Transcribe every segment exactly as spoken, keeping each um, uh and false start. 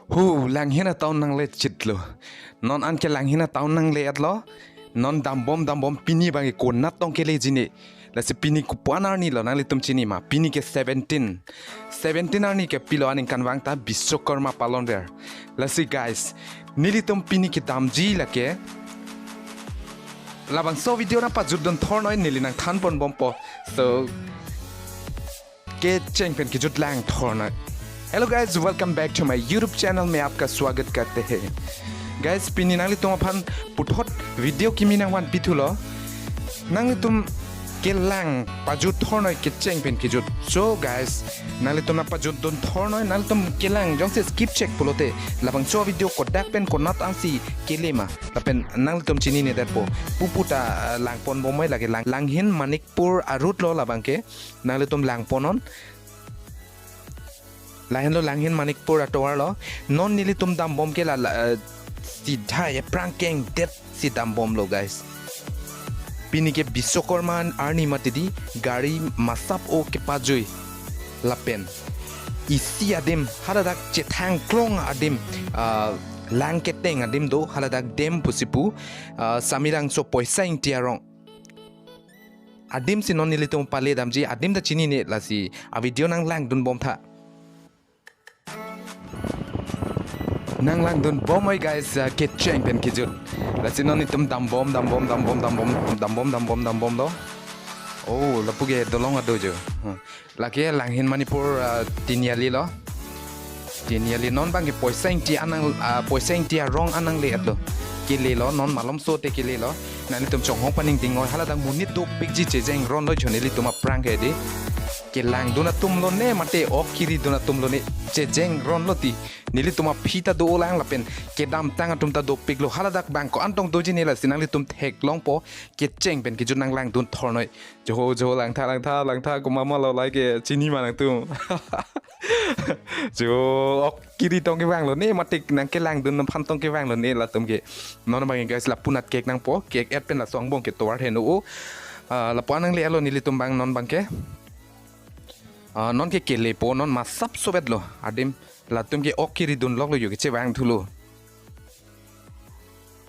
Hu, Langhin atown nangle chitlo. Non anke Langhin atown nangle-etlo. Non dambom dambom pini abang konat tong keleji ne. Lasi pini kopi-an arni lo nanglitum chini ma. Pini ke seventeen. Seventeen arni ke pilo aningkanvang ta Biswakarma palonver. Lasi guys, nelitum pini kedamji lake. Labangso video nangpajutdun thornoi neli nangthanponbompo. So, kecheng pen kejut lang thornoi. Hello guys, welcome back to my YouTube channel. मैं आपका स्वागत करते हैं. Guys, pini nanglitum aphan puthot video kimi nangvanpithulo. Nanglitum kelang pajut thornoi kecheng pen kejut. So guys, nanglitum nangpajutdun thornoi, nanglitum kelang jongsi skip chek pulote labangso video kodak pen konat ansi kele ma. Lapen nanglitum chininedetpo. Pupu ta, ah, langponbomoi lake lang, Langhin Manikpur a-route lo labang ke. Nanglitum langponnon. Lahenlo Langhin Manikpur atovar lo. Non nelitum dambom ke la, la, eh, sidha aphrang kengdet si dambomlo, guys. Pini ke Biswakarma arni mati di, gari masap o kepajui. Lapen isi adim, haladak chethang klong adim, ah, lang keteng adim do, haladak dam pusi pu, ah, Samirangso Poisa Ingti arong. Adim si non nelitum pale damji, adim ta chinine, lasi a-video nanglangdunbom tha. Nanglangdunbomoi guys, ah, kecheng pen kejut. Lasi non nelitum dambom, dambom, dambom, dambom, dambom, dambom, dambom lo. Oh, lapu ke dolong ado jo. Hmm. Lake Langhin Manikpur, ah, Tiniali lo. Tiniali non abang ke Poisa Ingti anang, ah, Poisa Ingti arong anangle-etlo. Kelelo non malomso te kelelo. Nanglitum chonghong paningdingoi, haladak monit dopikji chejengronlo jo nelitum aphrang ke di. Kelangdun atum lone mate ok kiridun atum lone chejengronlo ti. Nelitum aphi ta dolang lapen kedamtang atum ta dopiklo, haladak abang ko-an tong doji ne lasi nanglitum theklongpo, kecheng pen kejut nanglangdun thornoi. Jo, jo, langtha, langtha, langtha, komat ma lo lake chini ma nangtum. Jo, ok kiri tong kevanglone, mate nangkelangdun aphan tong kevanglone latum ke. Non abang guys, lapu anat kek nangpo, kek-et pen laso angbong ke tovar heno o. Ah, lapu-an nangle-etlo nelitum abang non abang ke. Ah, non ke kelepo, non masap sopetlo. Adim, latum ke ok kiridunloklo jo kechevangthulo.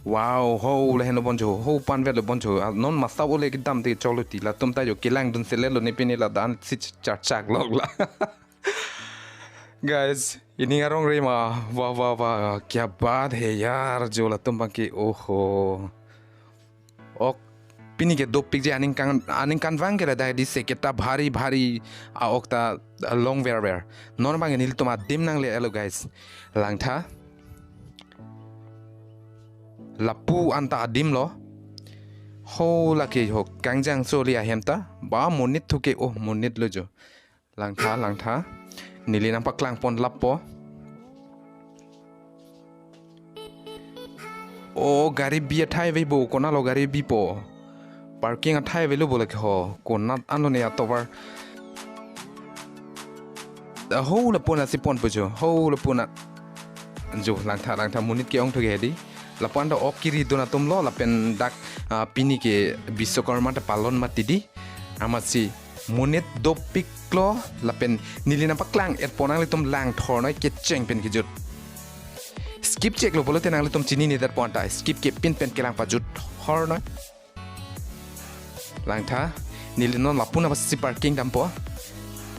Wow, ho lahenlo bon jo, ho panvetlo bon jo. Ah, non masap ole kedam te choklo ti, latum ta jo kelangdun seletlo ne pine ladak si ch-, charchak lok la. Guys, ini arong re ma, wah, wah, wah, kya baat hai yaar, jo latum abang ke, oho. Ok, pini ke dopikji aningkan, aningkanvang ke ladak di seketa bhari, bhari, ah, ok ta, ah, longverver. Non abang nelitum adim nangle-etlo guys. Langtha. Lapu anta adim lo. Ho lake ho kangjang soli ahem ta. Ba monit thu ke, oh, monit lo jo. Langtha, langtha. Neli nangpaklangpon lappo. Oh, gari bi athai ave bo, konatlo gari bipo. Parking athai avelo bo lake ho. Konat anlo ne atovar. Ah, ho lapu anat si ponpo jo. Ho lapu anat. Jo, langtha, langtha monit ke-ong thu ke di. Lapu anta ok kiridun atum lo, lapen dak, ah, pini ke Biswakarma ta palon mati di. Amatsi monit dopiklo, lapen neli nangpaklang-etpo, nanglitum lang thornoi kecheng pen kejut. Skip cheklo pulote nanglitum chininedetpo anta, skip kepin pen kelang pajut thornoi. Langtha, neli non lapu anat si parking dampo.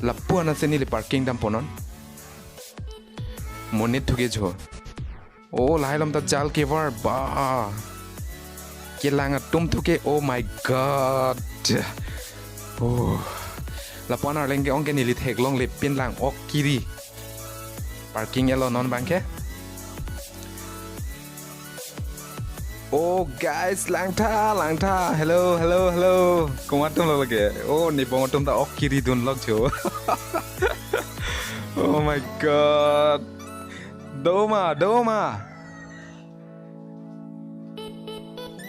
Lapu anat si neli parking dampo non. Monit thu ke jo. Oh, lahai along ta jal kevar ba. Kelang atum thu ke, oh my God. Oh. Lapu-an arleng ke-ong ke neli theklongle pin lang ok kiri. Parking-etlo non abang ke. Oh guys, langtha, langtha. Hello, hello, hello. Komat atum lo lake. Oh, ne bong atum ta ok kiridunlok jo. Oh my God. Doma, doma.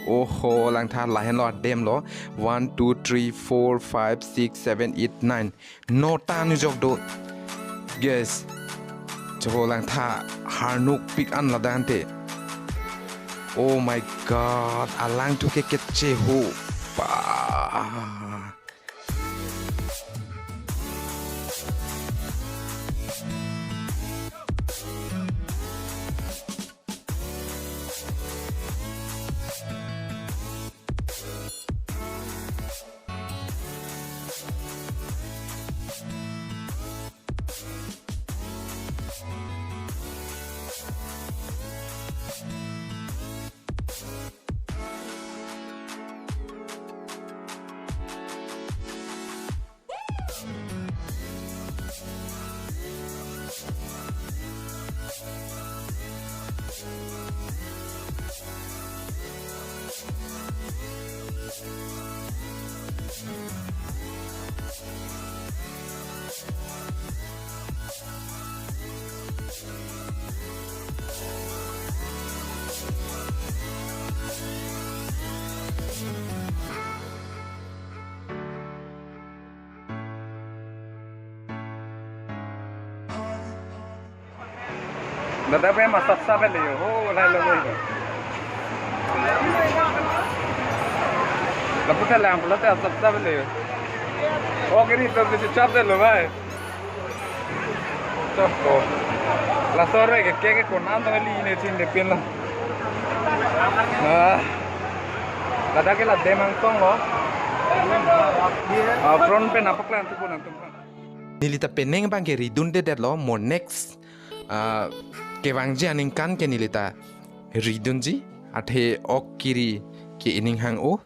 Oho, langtha lahenlo, adem lo. One, two, three, four, five, six, seven, eight, nine. Nota anujok do. Guys. Choho langtha harnuk pik an ladak ante. Oh my God. Alang thu ke kecheho. Pa. Ladak pen asapsap le ho, lai lo lo. Lapu ta lang pulote asapsap le. O kiri to bisi chap de lo bai. Chap ko. Laso re ke ke ke konat tong li ne chin de pin lo. Ah. Ladak ke la Demang Song lo. Ah, front pen apaklang tu pun antum. Neli ta penang abang ke ridun dedet lo, mo next ah, kevangji aningkan ke neli ta ridunji, athe ok kiri ke ining hang-o.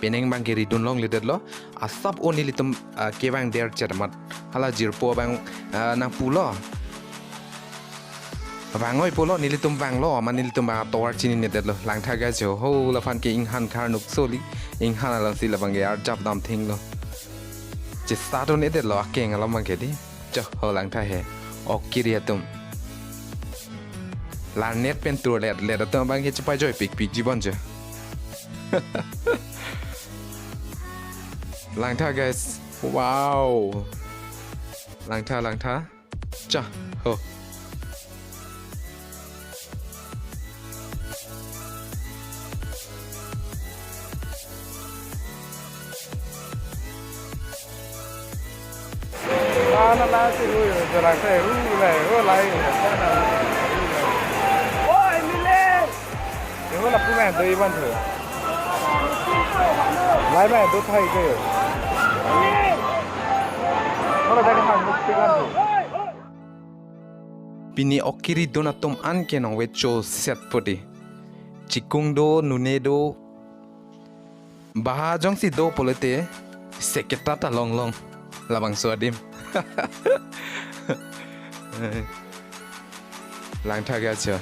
Penang abang ke ridun longledetlo, asap o nelitum, ah, kevang der chet amat. Hala jirpo abang, ah, nangpulo. Vangoi pulo nelitum vanglo, ma nelitum vang atovar chininedetlo. Langtha guys ho, ho laphan ke inghan khar nuk soli, inghan alongsi labang ke arjap dam thinglo. Chesta to nedetlo, akeng along abang ke di. Cho, ho langtha he. Ok kiri atum. Larnet pen turlet, let atum abang ke chepajoipikpikji bon cho. Langtha guys. Wow. Langtha, langtha. Cho, ho. Ana la si hu yo, jalan se hu lai, hu lai. Oi, mile. Ye hu lapu mai do iban thu. Lai mai do thai ke. Hala dak han muk tigan thu. Pini ok kiri dun atum an ke nangvecho set pudi. Chikung do, nune do. Baha jongsi do pulote, seketa ta longlong. Labangso adim. Langtha guys ho.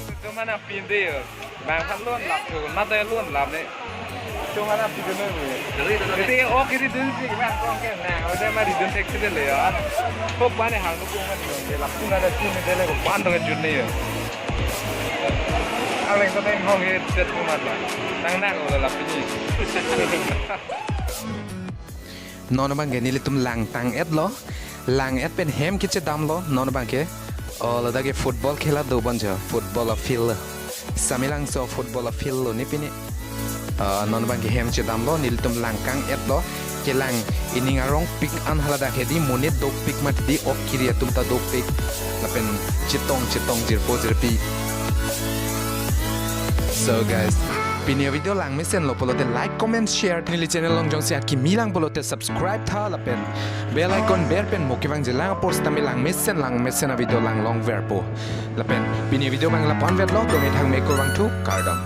Itu mana pintu ya? Bang kan lun lap tu, mata lun lap ni. Cuma na pintu ni. Jadi, jadi, oh, kiri dun si, bang, kong ke, nah, udah mari dun taxi deh le ya. Kok mana hal tu, kok mana dun, dia lap tu ada tu ni, dia lagi pandang ke jun ni ya. Aleng kata yang hong ke, dia tu mata. Nang nang, udah lap ni. Non abang ke nelitum langtang-etlo, lang-et pen hem kechedamlo, non abang ke. Oh, ladak ke football khela do bon cho, football a-field. Samelangso football a-field lo ni pini. Ah, non abang ke hem chedamlo, nelitum langkang-etlo, kelang ining arongpik an haladak hedi monit dopik mat di ok kiri atum ta dopik. Lapen chetong chetong jirpo jirpi. So guys, pini video langmesenlo pulote like, comment, share, neli channel along jongsi akimi lang pulote subscribe tha lapen bell icon ber pen mo kevangji lang apor sitame langmesen langmesen a-video langlongverpo. Lapen pini video abang la-an vetlo, dome thangme kurvangthu, kardom.